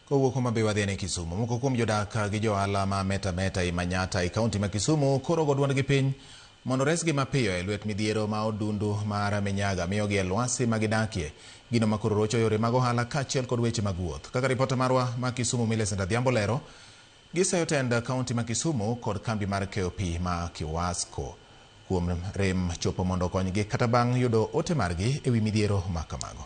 Kowuok Homa Bay wadhi ne Kisumu. Moko kuom jodak gi johala ma Meta Meta ei Manyatta e kaunti ma Kisumu koro go duondgi piny mondo resgi mapiyo e lwet midhiero ma odundu mar minyaga miyogi e lwasi ma gidakie. Gino ma koro rocho yore mag ohala kaachiel kod weche mag wuoth. Kaka ripota marwa ma Kisumu Millicent Adhiambo lero, gisayo tend kaunti ma Kisumu kod kambi mar keyo pi ma Kiwasco kuom rem chopo mondo okonygi kata bang' yudo ote margi ewi midhiero ma kamago.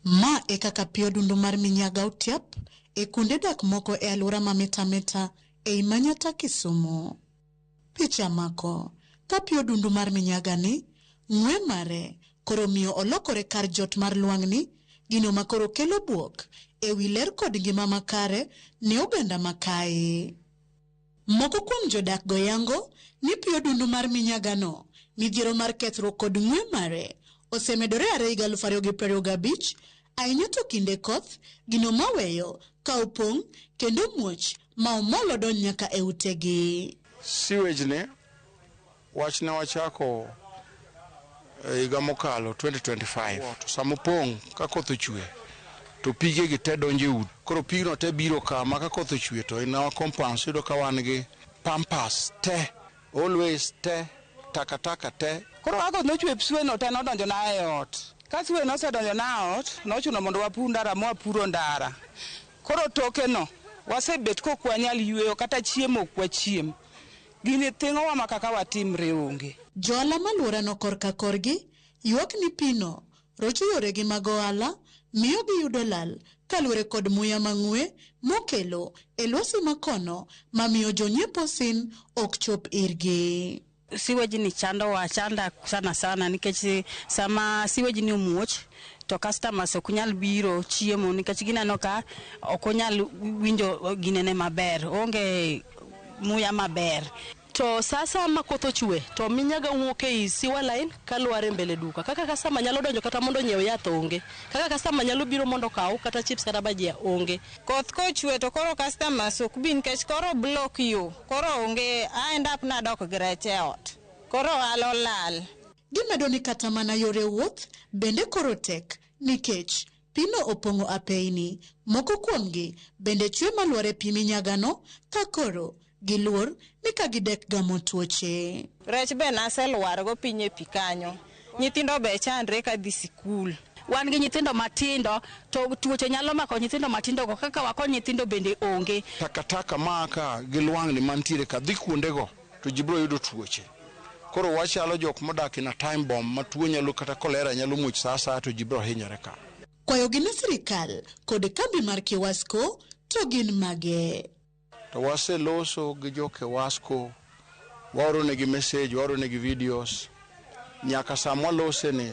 Ma e kaka pi odundu mar minyaga otiap e kuonde dak moko e alwora ma Meta Meta ei Manyatta Kisumu. Picha mako ka pi odundu mar minyaga ni ng'we mare koro miyo olokore kar jot mar lwang'ni, gino ma koro kelo buok ewi ler kod ngima makare ne oganda makae. Moko kuom jodak go yango ni pi odundu mar minyaga no midhiero mar kethruok kod ng'we mare osemedore are higa 2025 ahinya to kinde koth, gino maweyo ka opong' kendo muoch ma omolo donj nyaka e utegi. Sewage ni wach ne wachako e higa mokalo 2025 to sama opong' ka koth ochwe to pige gi te donjo e udi. Koro pigno te biro ka ma ka koth ochwe to in our compounds iyudo ka wan gi pampers te always te takataka te. Koro ka koth nochwe sewage no te nodonjo na e ot. Ka sewage nosedonjo na e ot, nochuno mondo wapur ndara mwapuro ndara. Koro toke no, wasebet kok wanyal yweyo kata chiemo ok wachiem. Gini thing'owa ma kaka watimre onge. Johala maluorano korka korgi ywak ni pino rocho yoregi mag ohala miyo giyudo lal kaluwore kod muya mang'we mokelo e lwasi makono mamiyo jonyiepo sin ok chop irgi. Sewage ni chandowa chanda sana sana nikech sama sewage ni omuoch to customers ok nyal biro chiemo nikech gineno ka ok onyal winjo ginene maber, onge muya maber. To sa ma koth ochwe to minyaga wuok ei sewer line kalwar e mbele duka. Kaka customer nyalo donjo kata mondo onyiew yath onge. Kaka customer nyalo biro mondo okaw kata chips kata bajia onge. Koth kochwe to koro customers ok bi nikech koro block yo. Koro onge, a end up nadok gi rech e ot. Koro ohala olal. Gimedo ni kata mana yore wuoth bende koro tek nikech pino opong'o apeyni. Moko kuomgi bende chwe malwar e pi minyagano ka koro giluor ni ka gidek gamo tuoche. Rech be naselwar go piny e pi kanyo. Nyithindo be chandre ka dhi sikul. Wan gi nyithindo matindo to tuoche nyalo mako nyithindo matindo go kaka wakony nyithindo bende onge. Takataka maa ka gi lwang'ni mantiere ka dhi kuondego to ji biro yudo tuoche. Koro wachalo jok modak in a time bomb ma tuo nyalo kata kolera nyalo muoch sa asaya to ji biro hinyore ka. Kwayogi ne sirikal kod kambi mar Kiwasco to gin mage. To waseloso gi jo Kiwasco, waoro negi message, waoro negi videos. Nyaka sama walose ni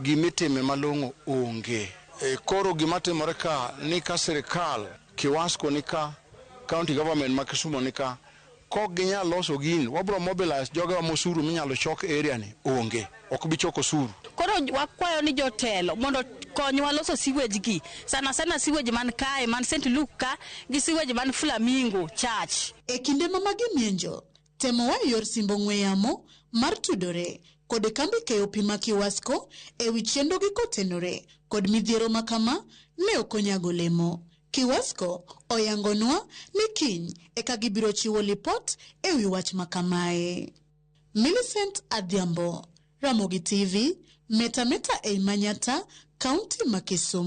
gimitime malong'o onge. E, koro gima timore ka ni ka sirikal Kiwasco ni ka, county government ma Kisumu ni ka, kok ginyal loso gini, wabro mobilize jogewa mosuru minyalo chok area ni onge. Ok bi choko osuru. Koro wakwayo ni jotelo mondo konywa loso sewage gi. Sana sana sewage man kae man St. Luke ka gi sewage man Flamingo Church. E kinde ma magi mienjo, temo wa e yor simb ong'we yamo mar tudore kod kambi keyo pi ma Kiwasco ewi chenrogi kotenore kod midhiero ma kama ne ok onyago olemo. Kiwasco oyangonwa ni kiny eka gibiro chiwo lipot ewi wach ma kamae. Millicent Adhiambo, Ramogi TV, Meta Meta ei Manyatta, Kaunti ma Kisumu.